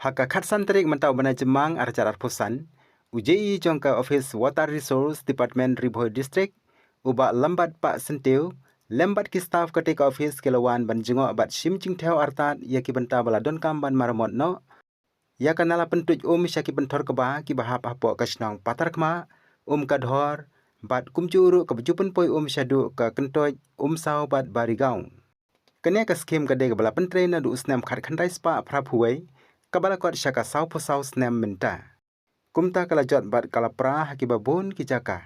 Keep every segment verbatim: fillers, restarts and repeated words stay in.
Ha ka khatsan tarik mynta u bnai Jymmang arhajar arphew san, u J E jong ka Office Water Resource Department Ri Bhoi District, u Bah Lambat Pah Syntiew, lem bad ki staff kata ka office ki la wan ban jngoh bad shim jingthew artat ïa ki bynta ba la donkam ban maramot noh ïa ka nala pyntuid um sha ki pynthor kba kiba hap hapoh ka shnong Patharkhmah, Umkadhor, bad kumjuh ruh kaba ju pynpoi um shaduh ka Kyntoit, Umsaw bad Barigaon. Kane ka skhim ka dei kaba la pyntrei naduh u snem khatkhyndai spah phraphew wei, kaba la kot sha ka sawphew saw snem mynta. Kumta ka la jot bad ka la pra ha kiba bun ki jaka.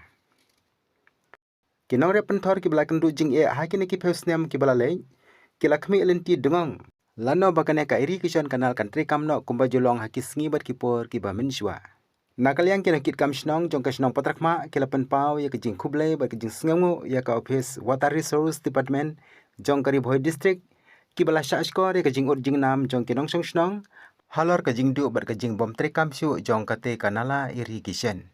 Ki nongrep pynthor kiba la kynduh jingeh ha kine ki phew snem kiba la leit, ki la khmih lynti dngong lano ba kane ka irrigation canal kan treikam noh kumba ju long ha ki sngi bad ki por kiba mynshuwa. Na ka liang ki nongkitkam shnong jong ka shnong Patharkhmah ki la pynpaw ïa ka jingkhublei bad ka jingsngewnguh ïa ka Office Water Resource Department jong ka Ri Bhoi District, kiba la shahshkor ïa ka jingud jingnam jong ki nongshong shnong halor ka jingduh bad ka jingbym treikam shuh jong kata ka nala irrigation.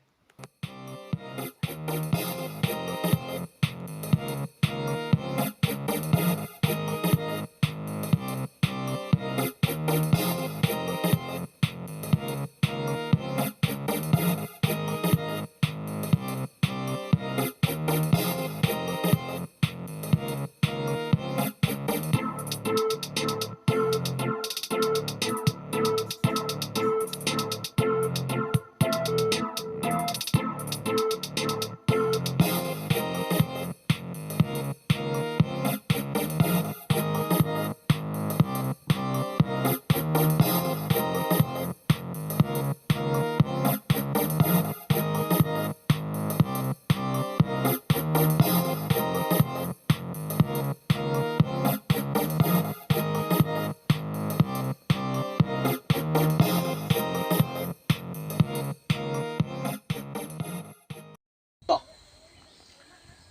To.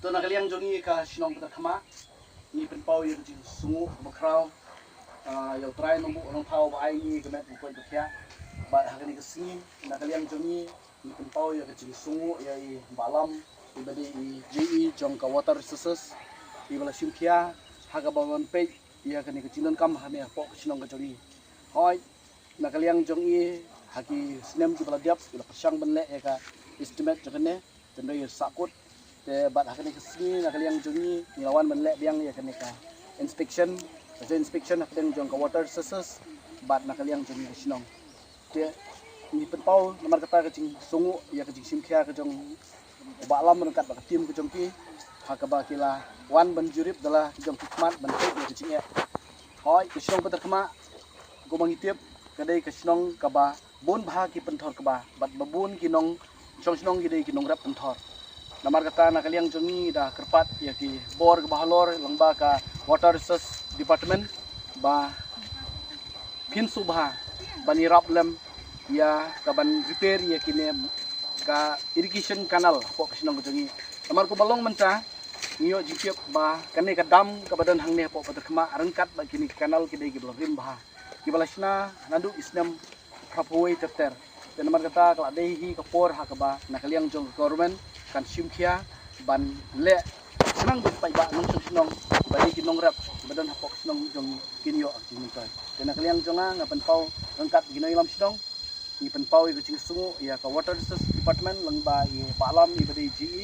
To na ka liang jong ngi ka shnong Patharkhmah, ngi pynpaw ïa ka jingsngewnguh bakhraw, ah, ïa U Trai Nongbuh Nongthaw ba ai ngi ka met ba koit ba khiah. Bad ha kane ka sngi na ka liang jong ngi, ngi pynpaw ïa ka jingsngewnguh ïa i Bah Lam, iba dei i J E jong ka Water Resources, iba la shim khia ha kaba wan peit ïa kane ka jingdonkam ha ne hapoh ka shnong ka jong ngi. Hooid, na ka liang jong i ha ki snem kiba la dep i la pyrshang ban leh ïa ka estimate jong kane, tynrai sahkut. Te bad ha kane ka sngi na ka liang jong ngi ngi la wan ban leh biang ïa kane ka inspection, ka joint inspection ha ka liang jong ka Water Resources bad na ka liang jong ngi ka shnong. Te ngi pynpaw namar kata ka jingsngewnguh ïa ka jingshim khia ka jong u Bah Lam ryngkat bad ka team ka jong ki, ha kaba ki la wan ban jurip da la ki jong ki khmat ban peit ïa ka jingeh. Hooid, ka shnong Patharkhmah, kumba ngi tip, ka dei ka shnong kaba bun bha ki pynthor kba bad ba bun ki nongshong shnong ki dei ki nongrep pynthor. Namar kata na ka liang jong ngi da kyrpad ïa ki bor kiba halor lyngba ka Water Resource Department ba phin sngewbha ban ïarap lem ïa ka ban repair ïa kine ka irrigation canal hapoh ka shnong ka jong ngi. Namar kumba long mynta ngi ïoh jingtip ba kane ka dam kaba don hangne hapoh Patharkhmah ryngkat bad kine ki canal ki dei kiba la rim bha, kiba la shna naduh ki snem phraphew wei ter ter. Te namar kata ka la dei hi ka por ha kaba na ka liang jong ka government kan shim khia ban leh khnang ba ki paidbah nongshong shnong ba dei ki nongrep ba don hapoh ka shnong jong ngi kin ïoh ka jingmyntoi. Te na ka liang jong nga, nga pynpaw ryngkat ki nongïalam shnong, ngi pynpaw ïa ka jingsngewnguh ïa ka Water Resource Department lyngba i Bah Lam iba dei J E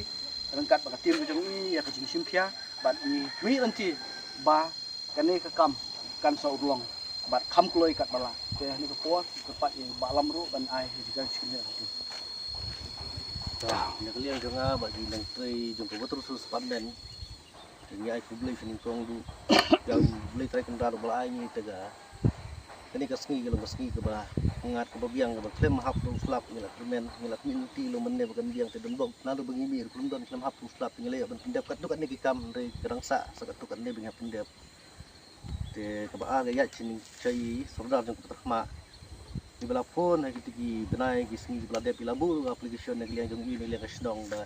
ryngkat bad ka team ka jong i ïa ka jingshim khia bad ngi khmih lynti ba kane ka kam kan sa urlong bad kham kloi katba lah. Te ha kane ka por kyrpad ïa i Bah Lam ruh ban ai ïa ka jingkren shikynja. Na ka liang jong nga bad ki nongtrei jong ka Water Resource Department, te ngi ai khublei shanyngkong duh ïa U Blei Trai Kynrad uba la ai ngi ïa kane ka sngi, ka long ka sngi kaba pyngngad kaba biang kaba khlem hap ruh u slap ngi la kyrmen, ngi la khmih lynti lum mynne ba kan biang. Te don bok na ruh ba ngi mih ruh khlem don, khlem hap ruh u slap, ngi la ïoh ban pyndep katto katne ki kam, hynrei ka dang sah sa katto katne ba ngi hap pyndep. Te kaba ar ka ïaid shane sha i Sordar jong ka Patharkhmah, iba la phone ha kiti ki bnai ki sngi kiba la dep, i la buh ruh ka application na ka liang jong i, na ka liang ka shnong, da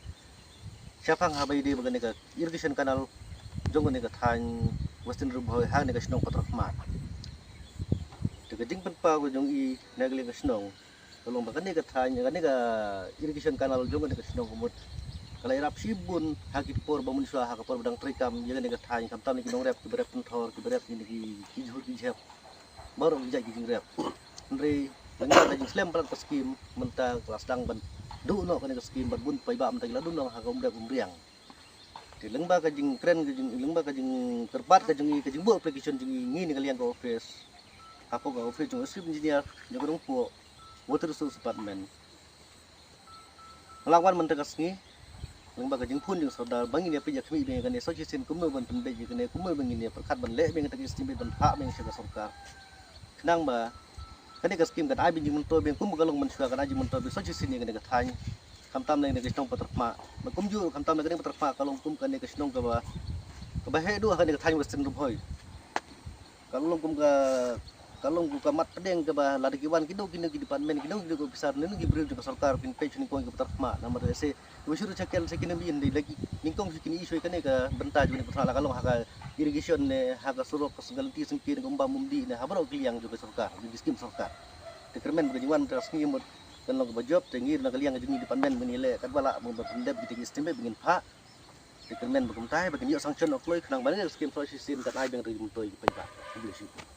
shaphang haba ïadei bad kane ka irrigation canal jong kane ka thaiñ Western Ri Bhoi ha kane ka shnong Patharkhmah. Te ka jingpynpaw ka jong i na ka liang ka shnong ka long ba kane ka thaiñ, kane ka irrigation canal jong kane ka shnong ka mut ka la ïarap shibun ha ki por ba mynshuwa, ha ka por ba dang treikam ïa kane ka thaiñ, khamtam ïa ki nongrep kiba rep pynthor, kiba rep ïa kine ki, ki jhur ki jhep, baroh ki jait ki jingrep. Hynrei Lyngba ka jingslem palat ka skim mynta ka la sdang ban duh noh kane ka skim bad bun paidbah mynta ki la dun noh ha ka umrep umriang. Te lyngba ka jingkren ka jing lyngba ka jingkyrpad ka jong ngi ka jingbuh application jong ngi ngi na ka liang ka office. Hapoh ka office jong Chief Engineer jong ka Nongpoh Water Resource Department. Nga la wan mynta ka sngi lyngba ka jingphone jong Sordar ba ngin ïa peit ïa khmih biang ïa kane sa shisien kumno ban pynbeit ïa kane kumno ba ngin ïa pyrkhat ban leh biang ïa kata ka estimate ban phah biang sha ka sorkar. Khnang ba kane ka skim kan ai biang jingmyntoi biang kum ba ka long mynshuwa kan ai jingmyntoi biang sa shisien ïa kane ka thaiñ. Khamtam lei kane ka shnong Patharkhmah. Ba kumjuh khamtam lei kane Patharkhmah ka long kum kane ka shnong kaba kaba heh duh ha kane ka thaiñ Western Ri Bhoi. Ka long kum ka ka long kum ka mat pdeng kaba lada ki wan kino kino ki department kino kino ki officer ne ki briew jong ka sorkar kin peit sha nyngkong ki Patharkhmah namar te se kaba shu ruh chakel se kino kin dei lagi nyngkong sha kino issue kane ka bynta jong kane Patharkhmah la ka long ha ka irrigation ne ha ka surok ka Senggalanti Sengke ne ka Umbam Umdih ne ha baroh ki liang jong ka sorkar jong ki skim sorkar. Te kyrmen ba ka jingwan mynta ka sngi mut kan long kaba jop te ngi na ka liang jong ngi department ba ngin ïaleh katba lah ban pyndep kita ki estimate ba ngin phah. Te kyrmen ba kumta ba kin ïoh sanction u kloi khnang ba kane ka skim sa shisien kan ai biang ïa ka jingmyntoi ki paidbah. Khublei shibun.